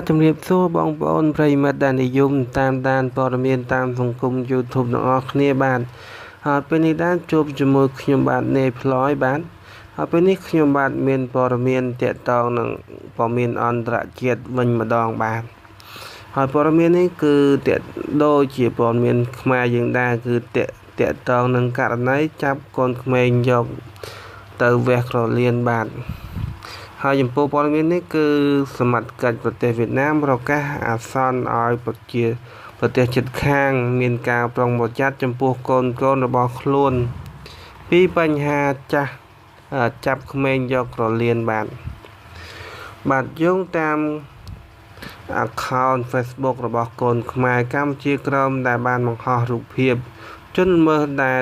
ជំរាបសួរបងប្អូនប្រិយមិត្តដែលនិយមតាមដានព័ត៌មានតាមសង្គម YouTube ទាំងអស់គ្នាបាទហើយពេលនេះដែរជួបជាមួយខ្ញុំបាទនេផ្លយបាទហើយពេលនេះខ្ញុំបាទមានព័ត៌មានទាក់ទងនឹងព័ត៌មានអន្តរជាតិវិញម្ដងបាទហើយព័ត៌មាននេះគឺទាក់ដូចជាព័ត៌មានខ្មែរយើងដែរគឺទាក់ទងនឹងករណីចាប់កូនក្មេងយកទៅវះក្រលៀនបាទហើយចំពោះព័ត៌មាននេះគឺសមត្ថកិច្ចប្រទេសវៀតណាមប្រកាសអាសន្នឲ្យប្រជាប្រទេសជិតខាងមានការប្រុងប្រយ័ត្នចំពោះកូនៗរបស់ខ្លួនពីបញ្ហាចាស់ចាប់ក្មេងយកក្រលៀនបាទបាទយោងតាម account Facebook របស់កូនខ្មែរកម្ពុជាក្រមដែលបានបង្ហោះរូបភាពជនល្មើសដែល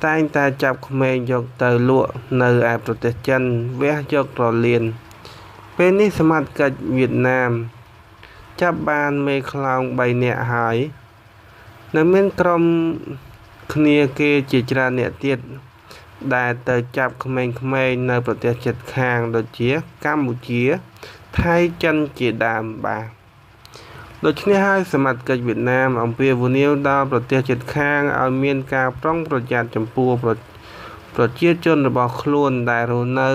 តែងតែចាប់ក្មេងយកទៅលក់នៅឯប្រទេសចិនវះយកក្រលៀនពេលនេះសមត្ថកិច្ចវៀតណាមចាប់បានមេខ្លោង3នាក់ហើយនៅមានក្រុមគ្នាគេជាច្រើនអ្នកទៀតដែលទៅចាប់ក្មេងៗនៅប្រទេសជិតខាងដូចជាកម្ពុជាថៃចិនជាដើមបាទដូច្នេះហើយសមត្ថកិច្ចវៀតណាមអំពាវនាវដល់ប្រទេសជិតខាងឲ្យមានការប្រុងប្រយ័ត្នចំពោះប្រជាជនរបស់ខ្លួនដែលរស់នៅ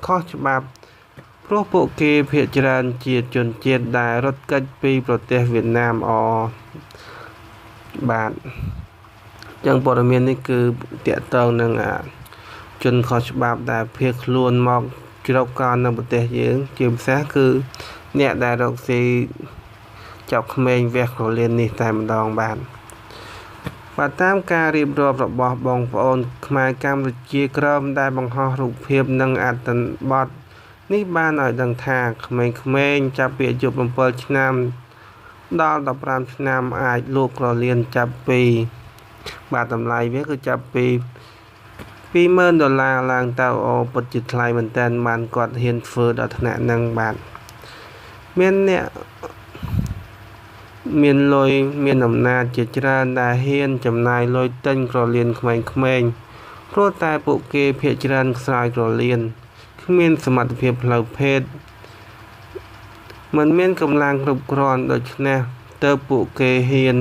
ខុសច្បាប់ព្រោះពួកគេភាគច្រើនជាជនជាតិដែលរត់គេចពីប្រទេសវៀតណាមអបាទចឹងព័ត៌មាននេះគឺទាក់ទងនឹងជនខុសច្បាប់ដែលភៀសខ្លួនមកជ្រកកោននៅប្រទេសយើងជាពិសេសគឺអ្នកដែលរកស៊ីចាប់ក្មេងវះក្រលៀននេះតែម្ដងបាទបាទតាមការរៀបរាប់របស់បងប្អូនខ្មែរកម្ពុជាក្រមដែលបង្ហោះរូបភាពនិងអត្ថបទនេះបានឲ្យដឹងថាក្មេងៗចាប់ពីអាយុ7ឆ្នាំដល់15ឆ្នាំអាចលក់ក្រលៀនចាប់ពីបាទតម្លៃវាគឺចាប់ពី20000ដុល្លារឡើងទៅអូពិតជាថ្លៃមែនតើបានគាត់ហ៊ានធ្វើដល់ថ្នាក់ហ្នឹងបាទមានអ្នកមានលុយមានអំណាចជាច្រើនដែលហ៊ានចំណាយលុយទិញក្រលៀនក្មេងៗព្រោះតែពួកគេភាគច្រើនខ្សោយក្រលៀនគ្មានសមត្ថភាពផ្លូវភេទមិនមានកម្លាំងគ្រប់គ្រាន់ដូច្នេះទើបពួកគេហ៊ាន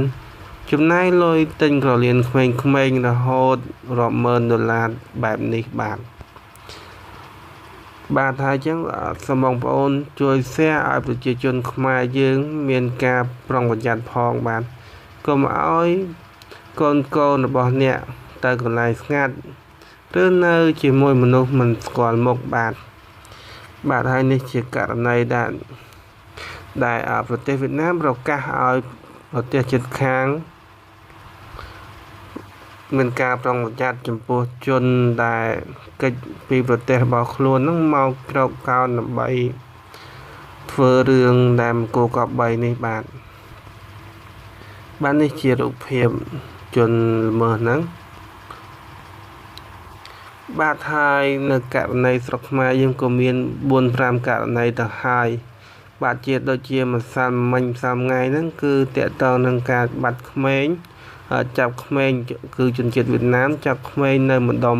ចំណាយលុយទិញក្រលៀនក្មេងៗរហូតរាប់ម៉ឺនដុល្លារបែបនេះបាទបាទហើយចឹងសូមបងប្អូនជួយ share ឲ្យប្រជាជនខ្មែរយើងមានការប្រុងប្រយ័ត្នផងបាទកុំឲ្យកូនៗរបស់អ្នកទៅកន្លែងស្ងាត់ឬនៅជាមួយមនុស្សមិនស្គាល់មុខបាទបាទហើយនេះជាករណីដែលប្រទេសវៀតណាមប្រកាសឲ្យប្រទេសជិតខាងមានការប្រុងប្រយ័ត្នចំពោះជនដែលគេចពីប្រទេសរបស់ខ្លួននឹងមកជ្រកកោនដើម្បីធ្វើរឿងដែលមង្គលកប់3នេះបាទបាទនេះជារូបភាពជនល្មើសហ្នឹងបាទហើយនៅករណីស្រុកខ្មែរយើងក៏មាន4 5ករណីទៅហើយបាទជាដូចជាម្សិលមិញម្សិលថ្ងៃហ្នឹងគឺទាក់ទងនឹងការបាត់ក្មេងចាប់ក្មេងគឺជនជាតិវៀតណាមចាប់ក្មេងនៅម្ដុំ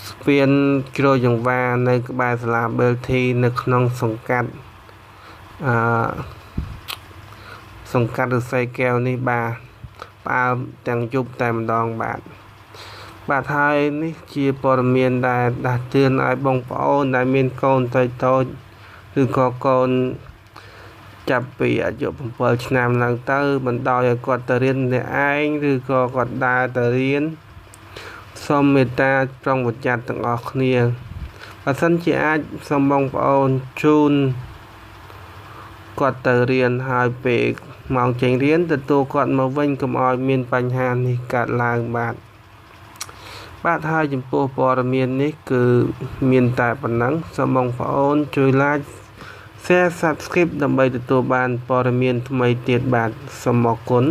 ស្ពានជ្រោយចង្វានៅក្បែរសាលាបេលធីនៅក្នុងសង្កាត់សង្កាត់ឫស្សីកែវនេះបាទផ្អើលទាំងយប់តែម្ដងបាទបាទហើយនេះជាព័ត៌មានដែលដាស់តឿនឲ្យបងប្អូនដែលមានកូនតូចៗឬក៏កូនចាប់ពីអាយុ7ឆ្នាំឡើងទៅបណ្ដោយឲ្យគាត់ទៅរៀនម្នាក់ឯងឬក៏គាត់ដើរទៅរៀនសូមមេត្តាប្រុងប្រយ័ត្នទាំងអស់គ្នាបើសិនជាអាចសូមបងប្អូនជូនគាត់ទៅរៀនហើយពេលម៉ោងចេញរៀនទទួលគាត់មកវិញកុំឲ្យមានបញ្ហានេះកើតឡើងបាទបាទហើយចំពោះព័ត៌មាននេះគឺមានតែប៉ុណ្ណឹងសូមបងប្អូនជួយ like share subscribe ដើម្បីទទួលបានព័ត៌មានថ្មីទៀតបាទសូមអរគុណ